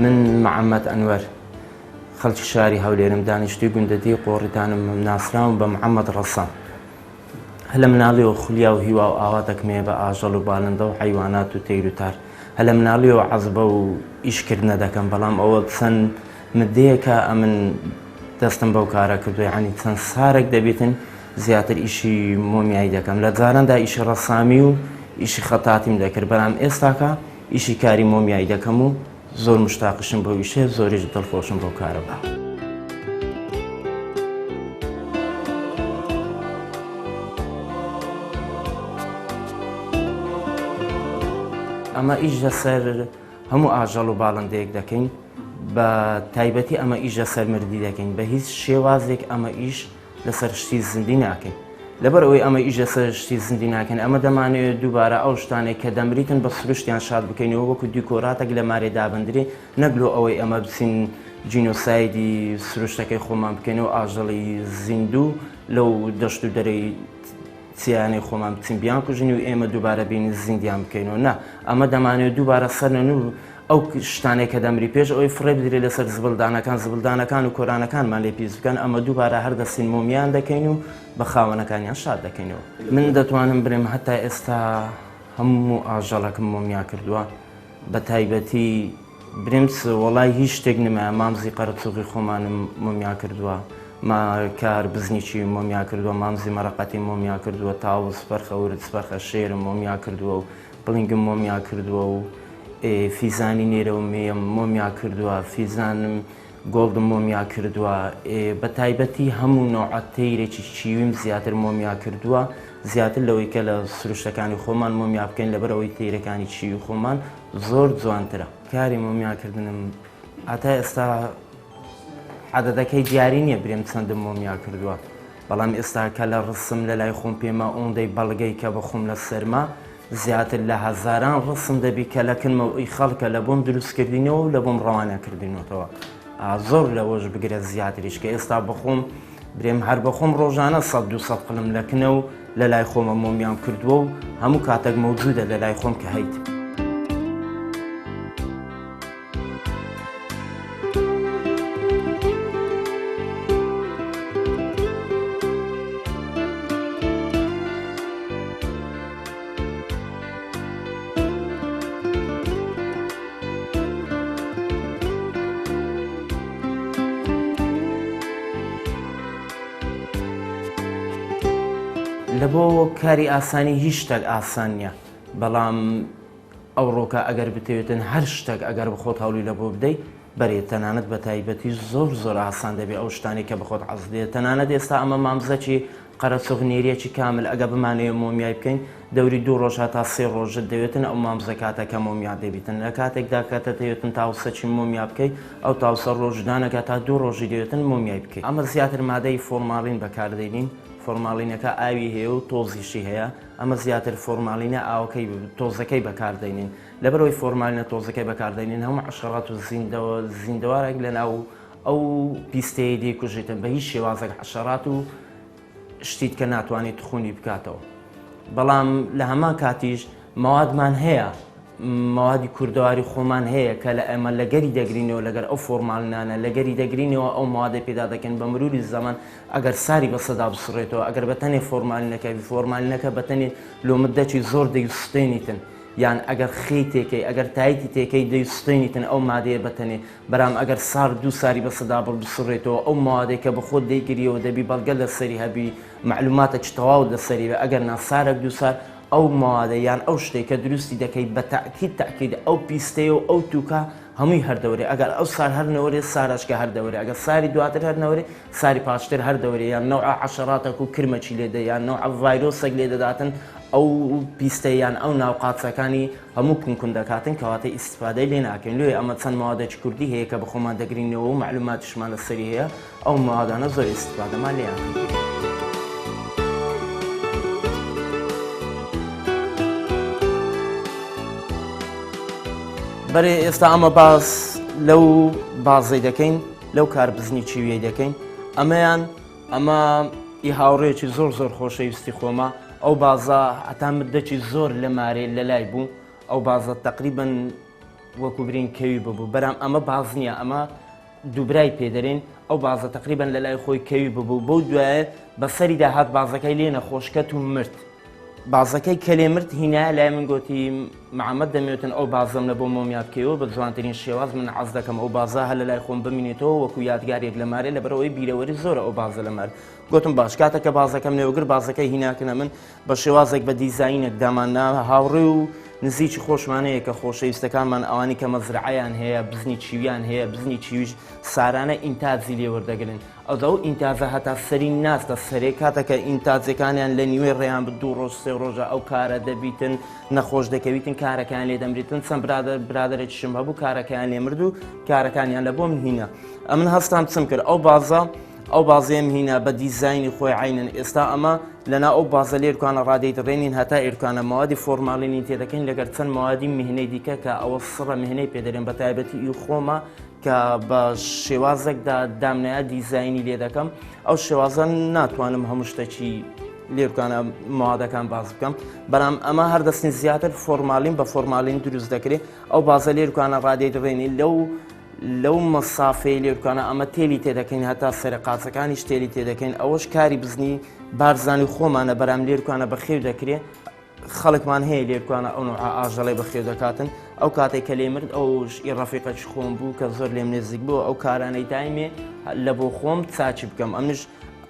من محەممەد ئەنوەر خەڵکی شاری هەولێرم دانیشتوی گوندەدی قۆڕیتانم ناسراوم بە محەممەد ڕەسان هەر لە مناڵیەوە خولیا و هیوا و ئاواتەکم هەیە بە ئاژەڵ و بالندە و حەیوانات و تەیر و تار. هەر لە مناڵیەوە عەز بەو ئیش کردنە دەکەم بەڵام ئەوە چەند مدەیەکە ئەمن دەستم بەو کارە کردووە یانی چەند سارێک دەبیتن زیاتر ئیشی مۆمیایی دەکەم لە جاراندا ئیشی ڕەسامی و ئیشی خەتاتیم دەکرد بەڵام ئێستاکە ئیشی کاری مۆمیایی دەکەم و زۆر مشتاقیشم بەو ئیشە زۆریش دڵخۆشم بەو کارەوە. ئەمە ئیش لەسەر هەموو ئاژەڵ و باڵندەیەک دەکەین بە تایبەتی ئەمە ئیش لەسەر مردی دەکەین بە هیچ شێوازێک ئەمە ئیش لەسەر شتی زیندی ناکەین لەبەر ئەوەی ئەمە ئیش لەسەر شتی زیندی ناکەین ئەمە دەمانەوێت دووبارە ئەو شتانێک کە دەمریتن بە سروشتیان شاد بکەینەوە وەکو دیکۆراتێک لە مارێ دابندرێ نەک لۆ ئەوەی ئەمە بچین جینۆسایدی سروشتەکەی خۆمان بکەین و ئاژەڵی زیندوو لەو دەشت و دەرەی چیانەی خۆمان بچین بیان کوژین و ئێمە دووبارە بین زیندیان بکەینەوە نا ئەمە دەمانەوێت دووبارە سەرنەنوو ئەو شتانەی کە دەمری پێش ئەوەی فڕێ بدرێ لەسەر زبڵدانەکان، زبڵدانەکان و کۆرانەکانمان لێ پیس بکەن، ئەمە دووبارە هەر دەستین مۆمیان دەکەین و بە خاوەنەکانیان شاد دەکەینەوە. من دەتوانم بلێم هەتا ئێستا هەموو ئاژەڵەکم مۆمیا کردووە، بە تایبەتی برێمس وەڵای هیچ شتێک نمایە، مامزی قەرەچوغی خۆمانم مۆمیا کردووە، ما کار بزنیی مۆمیا کردووە، مامزی مەرەقەتیم مۆمیا کردووە، تاوس، فەرخە ورچ، فەرخە شێرم مۆمیا کردووە و پڵنگم مۆمیا کردووە و فیزانی نێرە و مێم مۆمیا کردووە، فیزانم گۆڵدم مۆمیا کردووە، بە تایبەتی هەموو نەوعە تەیرێکی کیویم زیاتر مۆمیا کردووە، زیاتر لەوەی کە لە سروشتەکانی خۆمان مۆمیا بکەین، لەبەر ئەوەی تەیرەکانی کیوی خۆمان زۆر جوانترە. کاری مۆمیاکردنم هەتا ئێستا عەدەدەکەی دیاری نییە برێم چەندم مۆمیا کردووە، بەڵام ئێستا کە لە ڕسم لە لای خۆم پێمە ئۆندەی بەڵگەی کە بەخۆم لە سەرمە زیاتر لە هەزاران ڕسم دەبی کە لە کنمە و ئی خەڵکە لە بۆم دروست کردینەوە و لە بۆم ڕەوانە کردینۆتەوە زۆر لەوەش بگرە زیاتریش کە ئێستا بەخۆم برێم هەر بەخۆم ڕۆژانە سە دو سە قلم لە کنە و لە لای خۆمە مۆمیان کردووە و هەموو کاتێک مەوجودە لە لای خۆم کە هەیت. لە بۆ کاری ئاسانی هیچ شتێک ئاسان نییە بەڵام ئەوڕۆکە ئەگەر بتەوێتن هەر شتەک ئەگەر بخۆت هەوڵی لە بۆ بدەی بەرێ تەنانەت بە تایبەتی زۆر زۆر ئاسان دەبێ ئەو شتانەی کە بخۆت عەز دێ تەنانەت ئێستا ئەمە مامزەکی قەرەچوغ نێریەکی کامل ئەگە بمانەوێ مۆمیای بکەین دەوری دوو ڕۆژ هەتا سێ ڕۆژت دەوێتن ئەو مامزە کاتە کە مۆمیا دەبیتن لە کاتێکدا کە دەتەوێتن تاوسەکی مۆمیا بکەی ئەو تاوسە ڕۆژ دانەکە تا دوو ڕۆژی دەوێتن مۆمیای بکەی ئەمە زیاتر مادەی فۆرماڵین بەکاردێنین فۆرماڵینەکە ئاوی هەیە و تۆزیشی هەیە ئەمە زیاتر فۆرمالینە ئاوەکەی تۆزەکەی بەکاردەینین لەبەرئەوەی فۆرمالینە تۆزەکەی بەکاردەینین هەموو حەشەڕات و زیندەوە زیندەوارێک لەناو ئەو پیستەیە دەیکوژێتن بە هیچ شێوازێک حەشەڕات و شتیت کە ناتوانێت تخونی بکاتەوە بەڵام لە هەمان کاتیش مەوادمان هەیە. مەوادی کوردەواری خۆمان هەیە کە لە ئێمە لەگەری دەگرینەوە لەگەر ئەو فۆرمالنانە لەگەری دەگرینەوە ئەو مادەی پێدا دەکەن بە مروری زەمان ئەگەر ساری بەسەدا بسڕێتەوە ئەگەر بە تەنێ فۆرمالینەکە فۆرمالینەکە بە تەنێ لۆ مدەکی زۆر دەیسوتێنیتن یان ئەگەر خێی تێکەی ئەگەر تایتی تێکەی دەیسوتێنیتن ئەو مادەیە بە تەنێ بەرام ئەگەر سار دوو ساری بەسەدا بڕ بسڕێتەوە ئەو مادەی کە بەخۆت دەیگریەوە دەبی بەڵگە لەسەری هەبی مەعلوماتەکی تەواوت لەسەری بێ ئەگەر نا سارەک دوو سار ئەو مەوادە یان ئەو شتەی کە دروستی دەکەی بە تەئکید تەئکید ئەو پیستەیە و ئەو توکە هەمووی هەر دەورێ ئەگەر ئەو سار هەر نەوەرێ سارەشکە هەر دەورێ ئەگەر ساری دواتر هەر نەوەرێ ساری پاشتر هەر دەورێ یان نەوعە حەشەراتەک و کرمەکی لێ دە یان نەوعە ڤایرۆسێک لێ دەداتن ئەو پیستە یان ئەو ناو قاچەکانی هەموو کون کون دەکاتن کەواتە ئیستفادەی لێ ناکەین لۆیە ئەمە چەند مەوادێکی کوردی هەیە کە بەخۆمان دەگرینەوە و مەعلوماتیشمان لەسەری هەیە ئەو مەوادانە زۆر ئیستفادەمان لێیان کردووە. بەرێ ئێستا ئەمە باس لەو بازەی دەکەین لەو کار بزنی چیویەی دەکەین ئەمەیان ئەمە ئی هاوڕێکی زۆر زۆر خۆشەویستی خۆمە ئەو بازە هەتا مدەکی زۆر لە مارێ لە لای بوو ئەو بازە تقریبن وەکو برین کەوی ببوو بەرام ئەمە باز نییە ئەمە دووبرای پێ دەرێن ئەو بازە تقریبن لە لای خۆی کەوی ببوو بەو دوایە بەسەریدا هات بازەکەی لێ نەخۆشکەت و مرد بازەکەی کە لێ مرد هینایە لای من گۆتی معەمەد دەمێتن ئەو بازەم لە بۆ مۆمیا بکەیەوە بە جوانترین شێواز من عەز دەکەم ئەو بازە هەر لە لای خۆم بمینێتەوە وەکو یادگاریەک لە مارێ لەبەرئەوەی بیرەوەری زۆرە ئەو بازە لە مار گۆتم باش کاتە کە بازەکەم لێوەگر بازەکەی هیناکنە من بە شێوازێک بە دیزاینێک دامان نا هاوڕێ و نزیکی خۆشمانەیە کە خۆشەویستەکانمان ئەوانی کە مەزرعەیان هەیە بزنی چیویان هەیە بزنی چیویش سارانە ئینتاجی لێوەردەگرن ئەوجا ئەو ئینتاجە هەتا سەری ناچتە سەرێ کاتە کە ئینتاجەکانیان لە نیوەی ڕێیان بە دوو ڕۆژ سێ ڕۆژە ئەو کارە دەبیتن نەخۆش دەکەویتن کارەکەیان لێ دەمریتن چەند برادەر برادەرێکیشم هەبوو کارەکەیان لێ مرد و کارەکانیان لە بۆم هینا ئەمن هەستام چم کرد ئەو بازە ئەو بازەیەم هینا بە دیزاینی خۆی عینن ئێستا ئەمە لەنا ئەو بازە لێرکانە ڕادەی دڕێنین هەتا ئێرکانە مەوادی فۆرمالینی تێدەکەین لەگەر چەند مەوادی مهنەی دیکە کە ئەوە سڕە مهنەی پێدەرێن بە تایبەتی ئی خۆمە کە بە شێوازێکدا دامنایە دیزاینی لێ دەکەم ئەو شێوازە ناتوانم هەموو شتێکی لێرکانە مادەکان باز بکەم بەڵام ئەمە هەر دەستین زیاتر فۆرمالین بە فۆرمالین دروست دەکرێت ئەو بازە لێرکانە ڕادەی دڕێنی لەو لەو مەسافەی لێرکانە ئەمە تێلی تێدەکەین هەتا سەر قاچەکانیش تێلی تێدەکەین ئەوەش کاری بزنی بارزانانی خۆمانە بەرام لێرکانە بەخێو دەکرێت خەڵکمان هەیە لێرکانە ئەو نوعە ئاژەڵەی بەخێو دەکاتن ئەو کاتێک کە لێ مرد ئەوش ئی ڕەفیقەکی خۆم بوو کە زۆر لێم نزیک بوو ئەو کارانەی دایمێ لە بۆ خۆم چاچی بکەم ئەمنش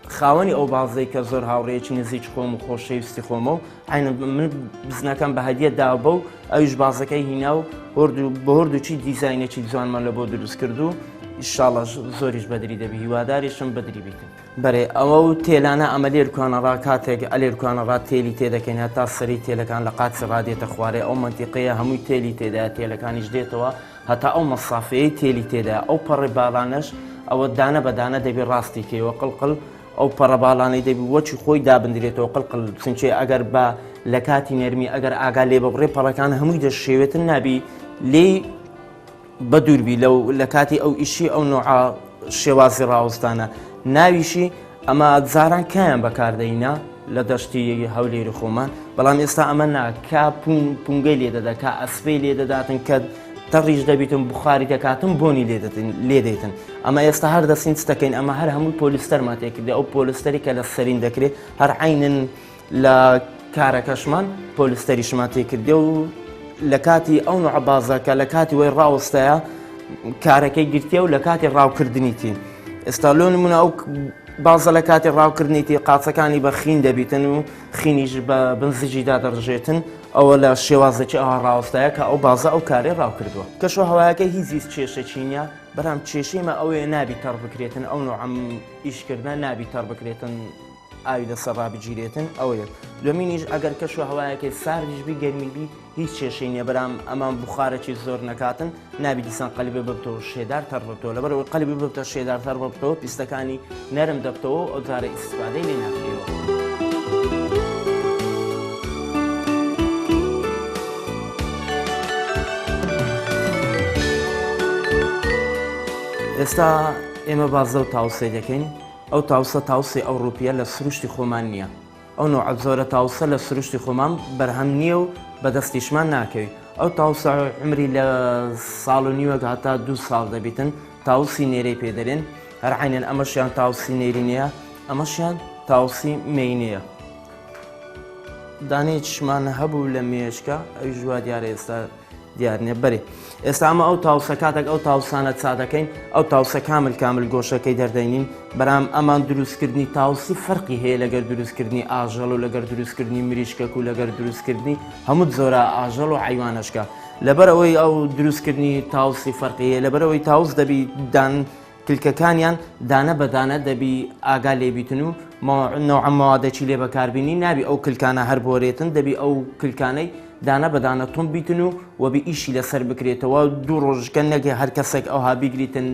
خاوەنی ئەو بازەی کە زۆر هاوڕێیەکی نزیک خۆم و خۆشەویستی خۆمە و عین من بزنەکەم بە هەدیە دا بە و ئەویش بازەکەی هینا و هۆردوو بە هۆردووچی دیزاینێکی جوانمان لە بۆ دروست کرد و ئیشاڵە زۆریش بەدری دەبی هیواداریشم بەدری بیتن. بەرێ ئەوە و تێلانە ئەمە لێرکانە ڕا کاتێک ئەلێرکانە ڕا تێلی تێدەکەین هەتا سەری تێلەکان لە قاچی ڕادێتە خوارێ ئەو مەنتیقەیە هەمووی تێلی تێدایە تێلەکانیش دێتەوە هەتا ئەو مەسافەیەی تێلی تێدایە ئەو پەڕی باڵانەش ئەوە دانە بە دانە دەبی ڕاستی کەیەوە قڵقل ئەو پەڕە باڵانەی دەبی وەکی خۆی دابندرێتەوە قڵقل چونکێ ئەگەر بە لە کاتی نەرمی ئەگەر ئاگا لێ ببڕێ پەڕەکان هەمووی دەشێوێتن نابی لێی بەدووربی لەو لە کاتی ئەو ئیشی ئەو نوعە شێوازی ڕاوەستانە ناویشی ئەمە جاران کایان بەکاردەینا لە دەشتی هەولێری خۆمان بەڵام ئێستا ئەمە نا کا پونگەی لێ دەدا کا ئەسپەی لێ دەداتن کە تەڕیش دەبیتن بخاری دەکاتن بۆنی لێ دێتن ئەمە ئێستا هەر دەستین چ دەکەین ئەمە هەر هەمووی پۆلیستەرمان تێکردی ئەو پۆلیستەری کە لە سەرین دەکرێت هەر عینن لە کارەکەشمان پۆلستەریشمان تێکردێ و لە کاتی ئەو نوعە بازەکە لە کاتی وەی ڕاوەستایە کارەکەی گرتیە و لە کاتی ڕاوکردنیتی ئێستا لۆ نمونە ئەو بازە لە کاتی ڕاوکردنیتی قاچەکانی بە خین دەبیتن و خینیش بە بنزجی دادەڕژێتن ئەوە لە شێوازێکی ئەوها ڕاوەستایە کە ئەو بازە ئەو کارەی ڕاو کردووە کەش و هەوایەکە هیچ هیچ کێشەکی نییە بەڵام کێشەی مە ئەوەیە نابی تەڕ بکرێتن ئەو نوعەم ئیشکردە نابی تەڕ بکرێتن ئاوی لەسەر ڕابگیرێتن ئەوە یەک دومینیش ئەگەر کەش و هەوایەکەی ساردیش بی گەرمی بی هیچ کێشەی نییە بەرام ئەمان بخارەکی زۆر نەکاتن نابی دیسان قەلبێ ببتەوە شێدار تەڕ ببتەوە لەبەرەوەی قەلبی ببتە شێدار تەڕ ببتەوە پیستەکانی نەرم دەبتەوە ئەو جارە ئیسفادەی لێ ناکرێەوە. ئێستا ئێمە بازدە و تاوسێ دەکەین ئەو تاوسە تاوسی ئەوڕوپیە لە سروشتی خۆمان نیە. ئەو نوعە جۆرە تاوسە لە سروشتی خۆمان بەرهەم نیە و بە دەستیشمان ناکەوی. ئەو تاوسە عومری لە ساڵ و نیوەک هەتا دوو ساڵ دەبیتن، تاوسی نێرەی پێ دەرێن. هەر عەینەن ئەمەشیان تاوسی نێرینەیە، ئەمەشیان تاوسی مێینەیە. دانەیەکیشمان هەبوو لە مێشکە، ئەویش وا دیارە ئێستا دیار نییە. بەرێ ئێستا ئەمە ئەو تاوسە کاتێک ئەو تاوسانە چا دەکەین ئەو تاوسە کامل کامل گۆشەکەی دەردەینین بەرام ئەمان دروستکردنی تاوسی فەرقی هەیە لەگەر دروستکردنی ئاژەڵ و لەگەر دروستکردنی مریشکەک و لەگەر دروستکردنی هەموو جۆرە ئاژەڵ و حەیوانەشکە لەبەر ئەوەی ئەو دروستکردنی تاوسی فەرقی هەیە لەبەر ئەوەی تاوس دەبی دان کلکەکانیان دانە بە دانە دەبی ئاگا لێ بیتن و نەوعە مەوادەکی لێ بەکاربینی نابی ئەو کلکانە هەر بۆرێتن دەبی ئەو کلکانەی دانە بە دانە توند بیتن و وەبی ئیشی لەسەر بکرێتەوە دوو ڕۆژکە نەگە هەر کەسێک ئەوها بیگریتن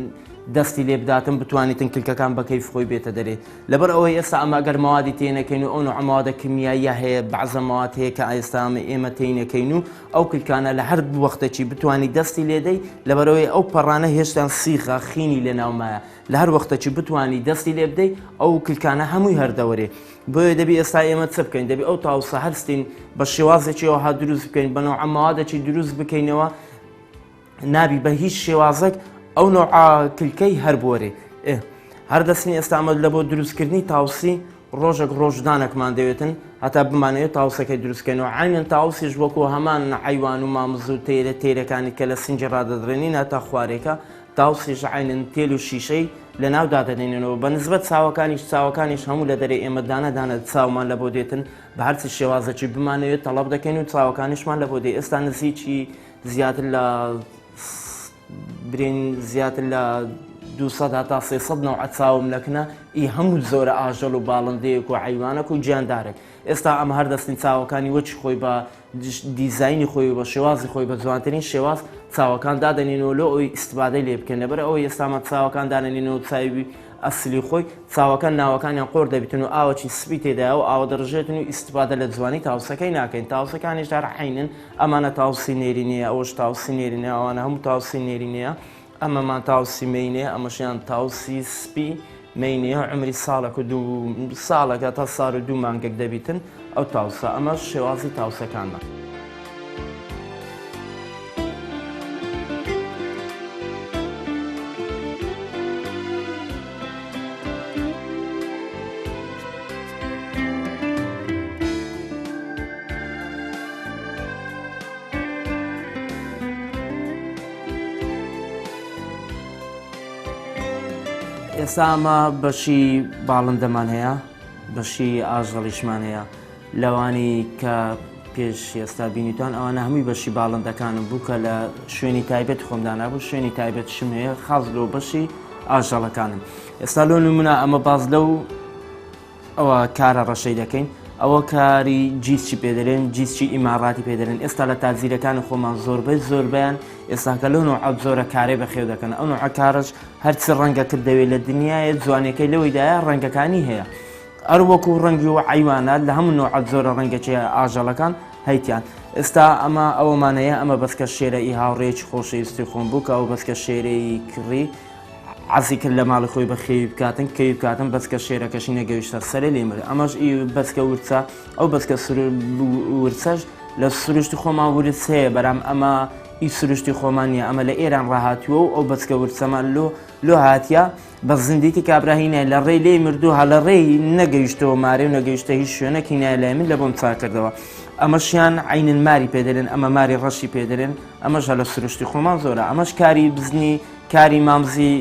دەستی لێ بداتن بتوانیتن کلکەکان بە کەیف خۆی بێتە دەرێ لەبەر ئەوەی ئێستا ئەمە ئەگەر مەوادی تێنەکەین و ئەو نوعە مەوادە کیمیاییە هەیە بەعزە مەواد هەیە کە ئێستا ئەمە ئێمە تێینەکەین و ئەو کلکانە لە هەر وەختەکی بتوانی دەستی لێدەی لەبەرئەوەی ئەو پەڕانە هێشتان سیخە خینی لەناو مایە لە هەر وەختەکی بتوانی دەستی لێ بدەی ئەو کلکانە هەمووی هەردەوەرێ بۆیە دەبی ئێستا ئێمە چ بکەین دەبی ئەو تاوسە هەرستین بە شێوازێکی ئەوها دروست بکەین بە نەوعە مەوادێکی دروست بکەینەوە نابی بە هیچ شێوازێک ئەو نەوعە کلکەی هەر بۆرێ هەر دەستنی ئێستا ئەمە لە بۆ دروستکردنی تاوسی ڕۆژێک ڕۆژدانەکمان دەوێتن هەتا بمانەوێت تاوسەکەی دروستکەین و عینەن تاوسیش وەکو هەمان عیوان و مامز و تێرە تێرەکانی کە لە سنجی ڕادەدرێنین هەتا خوارێکە تاوسیش عینەن تێل و شیشەی لە ناو دادەنێنەوە بە نسبەت چاوەکانیش چاوەکانیش هەموو لە دەرێ ئێمە دانە دانە چاومان لە بۆ دێتن بە هەرچی شێوازێکی بمانەوێت تەڵەب دەکەین و چاوەکانیشمان لە بۆ دێ ئێستا نزیکی زیاتر لە برین زیاتر لە 200 هەتا 300 نەوعە چاوم لەکنە ئی هەموو زۆرە ئاژەڵ و باڵندەیەک و عیوانەک و گیاندارێک ئێستا ئەمە هەر دەستین چاوەکانی وەچی خۆی بە دیزایینی خۆی و بە شێوازی خۆی بە جوانترین شێواز چاوەکان دادەنین و لۆ ئەوی ئیسیفادەی لێ بکەن لەبەر ئەوەی ئێستامە چاوەکان دانەنین و چاوی ئەسلی خۆی چاوەکان ناوەکانیان قۆر دەبیتن و ئاوەکی سپی تێدایە و ئاوە دەڕژێتن و ئیسیفادە لە جوانی تاوسەکەی ناکەین تاوسەکانیش هەر عەینن ئەمانە تاوسی نێرینەیە ئەوەش تاوسی نێرینەیە ئەوانە هەموو تاوسی نێرینەیە ئەمەمان تاوسی مێینەیە ئەمەشیان تاوسی سپی مێینەیە عمری ساڵێک و دوو ساڵێکە تا ساڵ و دوو مانگێک دەبیتن ئەو تاوسە ئەمەش شێوازی تاوسەکانە. ئێستا ئەمە بەشی باڵندەمان هەیە بەشی ئاژەڵیشمان هەیە لەوانی کە پێش ئێستا بینیتان ئەوانە هەمووی بەشی باڵندەکانم بوو کە لە شوێنی تایبەت خۆمدانا بوو شوێنی تایبەتشم هەیە خاص لۆ بەشی ئاژەڵەکانم ئێستا لۆ نمونە ئەمە باز لەو ئەوە کارە ڕەشەی دەکەین ئەوە کاری جیسچی پێدەرێن جیسچی ئیماڕاتی پێدەرێن ئێستا لە تاجیرەکانی خۆمان زۆربەی زۆربیان ئێستاکە لەو نوع زۆرە کارێ بەخێو دەکەن ئەو نوع کارش هەرچی ڕەنگە کرد دەوێت لە دنیاە جوانەکەی لەوەیدایە ڕەنگەکانی هەیە ئەر وەکو ڕەنگی و عیوانات لە هەموو نوع زۆرە ڕەنگەچێ ئاژەڵەکان هەیتیان ئێستا ئەمە ئەوەمانەیە ئەمە بەسکە شێرە ئی هاوڕێکی خۆشەویستی خۆم بوو کە ئەو بەسکە شێرەی کڕی حەزی کرد لە ماڵی خۆی بەخێوی بکاتن کەوی بکاتن بەچکە شێرەکەشی نەگەویشتە سەرێ لێ مرد ئەمەش ئی بەچکە ورچە ئەو بەچکە ورچەش لە سروشتی خۆمان ورچ هەیە بەرام ئەمە ئی سروشتی خۆمان نیە ئەمە لە ئێران ڕاهاتووە و ئەو بەچکە ورچەمان لۆ لۆ هاتیە بە زیندیتی کابرا هینای لە ڕێی لێی مردو هە لە ڕێی نەگەیشتەوە مارێ و نەگەیشتە هیچ شوێنێک هینای لای من لە بۆم چاکردەوە ئەمەشیان عینن ماری پێدەرێن ئەمە ماری ڕەشی پێدەرێن ئەمەش هە لە سروشتی خۆمان زۆرە ئەمەش کاری بزنی کاری مامزی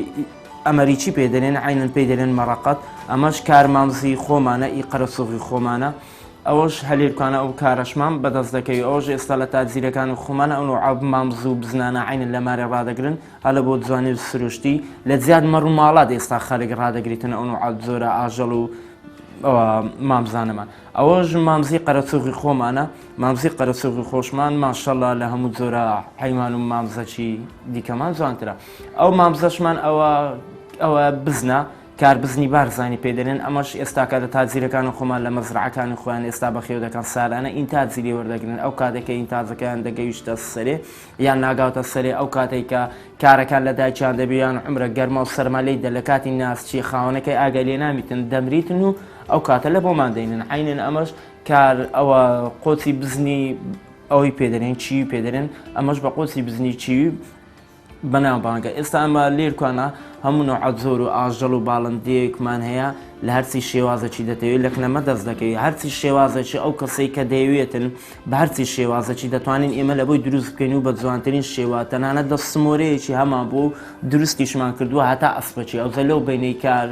ئەمەریکی پێ دەلێن عەینەن پێی دەلێن مەڕەقەت ئەمەش کار مامزی خۆمانە ئی قەرەسوغی خۆمانە ئەوەش هەلێرکانە ئەو کارەشمان بەدەست دەکەوی ئەوەش ئێستا لە تاجیرەکانی خۆمانە ئەو نوعە مامز و بزنانە عەینەن لە مارێ ڕادەگرن هەلە بۆ جوانی و سروشتی لە زیاد مەڕ و ماڵات ئێستا خەلک ڕادەگریتن ئەو نوعە جۆرە ئاژەڵ و مامزانەمان ئەوەش مامزی قەرەچوغی خۆمانە مامزی قەرەچوغی خۆشمان ماشەڵا لە هەموو جۆرە حەیوان و مامزەکی دیکەمان جوانترە ئەو مامزەشمان ئەوە ئەوە بزنە کار بزنی بارزانی پێ دەلێن ئەمەش ئێستاکە لە تاجیرەکان و خۆمان لە مەزرعەکانی خۆیان ئێستا بەخێو دەکەن سالانە ئینتاجی لێ وەردەگرن ئەو کاتێک کە ئینتاجەکەیان دەگەیشتە سەرێ یان ناگاوتە سەرێ ئەو کاتێک کە کارەکان لە دایکیان دەبی یان عمرە گەرما و سەرما لێی دە لە کاتی ناسچی خاوەنەکەی ئاگای لێ نامیتن دەمریتن و ئەو کاتە لە بۆمان دەینن عینەن ئەمەش کار ئەوە قۆچی بزنی. ئەوەی پێدەنێن چیوی پێدەنێن، ئەمەش بە قۆچی بزنی چیوی بەناوبانگە. ئێستا ئەمە لێرکانە هەموو نوعە جۆر و ئاژەڵ و باڵندەیەکمان هەیە لە هەرچی شێوازەکی دەتەوێت لە کنەمە دەست دەکەوی، هەرچی شێوازەکی ئەو کەسەی کە دەیەوێتن بە هەرچی شێوازەکی دەتوانین ئێمە لە بۆی دروست بکەین و بە جوانترین شێوە، تەنانەت دە سمۆرەیەکی هەمان بوو و دروستیشمان کردووە هەتا ئەسپەکی ئەوجە لەو بەینەی کار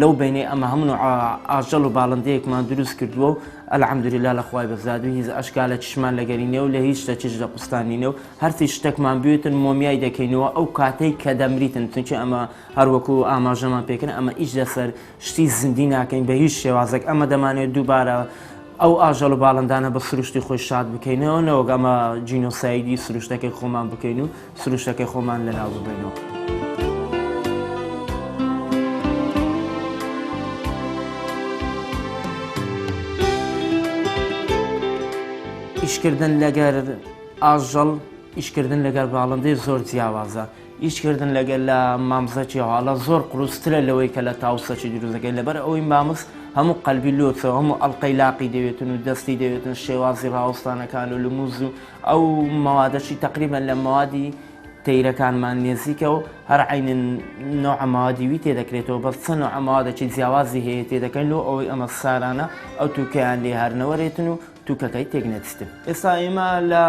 لەو بەینەی ئەمە هەموو نوعە ئاژەڵ و باڵندەیەکمان دروست کردووە و الحمدللە لە خوای بەزادوو هیچ ئەشکالەکیشمان لەگەری نیە و لە هیچ شتەکیش لە قوستان نینە و هەرچی شتەکمان بوێتن مۆمیای دەکەینەوە ئەو کاتەی کە دەمریتن، چونکی ئەمە هەر وەکو ئاماژەمان پێکرد ئەمە ئیش لەسەر شتی زیندی ناکەین بە هیچ شێوازێک، ئەمە دەمانەوێت دووبارە ئەو ئاژەڵ و باڵندانە بە سروشتی خۆی شاد بکەینەوە نەوەک ئەمە جینۆسایدی سروشتەکەی خۆمان بکەین و سروشتەکەی خۆمان لەناو ببەینەوە. ئیشکردن لەگەر ئاژەڵ ئیشکردن لەگەر باڵندەی زۆر جیاوازە ئیشکردن لەگەر لە مامزەکی هاڵە زۆر قورسترە لەوەی کە لە تاوسەکی دروست دەکەین، لەبەر ئەوەی مامز هەموو قەلبی لۆچە هەموو ئەڵلقەی لاقی دەوێتن و دەستی دەوێتن شێوازی ڕاوەستانەکان و لموز و ئەو مەوادەشی تەقریبەن لە مەوادی تەیرەکانمان نێزیکە و هەر عەینن نوعە مەوادی وی تێدەکرێتەوە، بەس چەند نوعە مەوادێکی جیاوازی هەیە تێدەکەین لۆ ئەوەی ئەمە سارانە ئەو توکەیان لێ هەر نەوەرێتن و توکەکەی تێک نەچتن. ئێستا ئێمە لە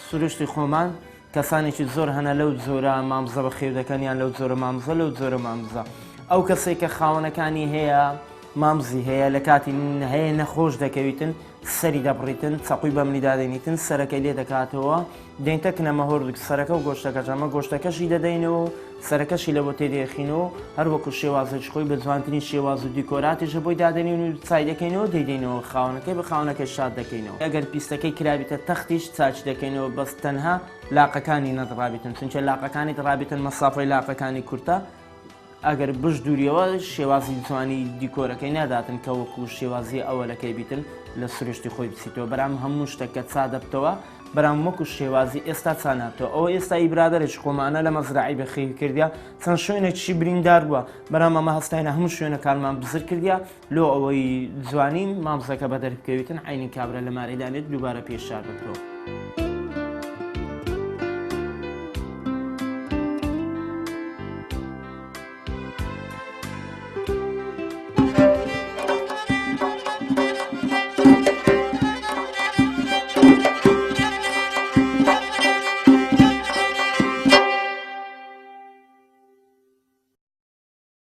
سروشتی خۆمان کەسانێکی زۆر هەنە لەو جۆرە مامزە بەخێو دەکەن یان لەو جۆرە مامزە لەو جۆرە مامزە ئەو کەسێک کە خاوەنەکانی هەیە مامزی هەیە لە کاتی هەیە نەخۆش دەکەویتن سەری دەبڕیتن چەقوی بەملی دادەنیتن سەرەکەی لێ دەکاتەوە دێنتە کنەمە هۆردوک سەرەکە و گۆشتەکەش ئەمە گۆشتەکەشی دەدەینەوە و سەرەکەشی لە بۆ تێدێخینەوە هەر وەکو شێوازێکی خۆی بە جوانترین شێواز و دیکۆراتیشە بۆی دادەنین و چای دەکەینەوە دەیدەینەوە خاوەنەکەی بە خاوەنەکەی شاد دەکەینەوە ئەگەر پیستەکەی کرابیتە تەختیش چاکی دەکەینەوە بەس تەنها لاقەکانی نەدڕابیتن چونکە لاقەکانی دڕابیتن مەسافەی لاقەکانی کورتە ئەگەر بشدوریەوە شێوازی جوانی دیکۆرەکەی ناداتن کە وەکو شێوازی ئەوەلەکەی بیتن لە سروشتی خۆی بچیتەوە بەرام هەموو شتەکە چا دەبتەوە بەرام وەکو شێوازی ئێستا چا نابتەوە ئەوە ئێستا ئی برادەرێکی خۆمانە لە مەزرەعی بەخێوی کردیا چەند شوێنێکیشی بریندار بووە بەرام ئەمە هەستاینە هەموو شوێنەکانمان بزر کردیا لۆ ئەوەی جوانی مامزەکە بەدەر بکەویتن عەینی کابرا لە مارەی دانێت دووبارە پێی شار ببتەوە.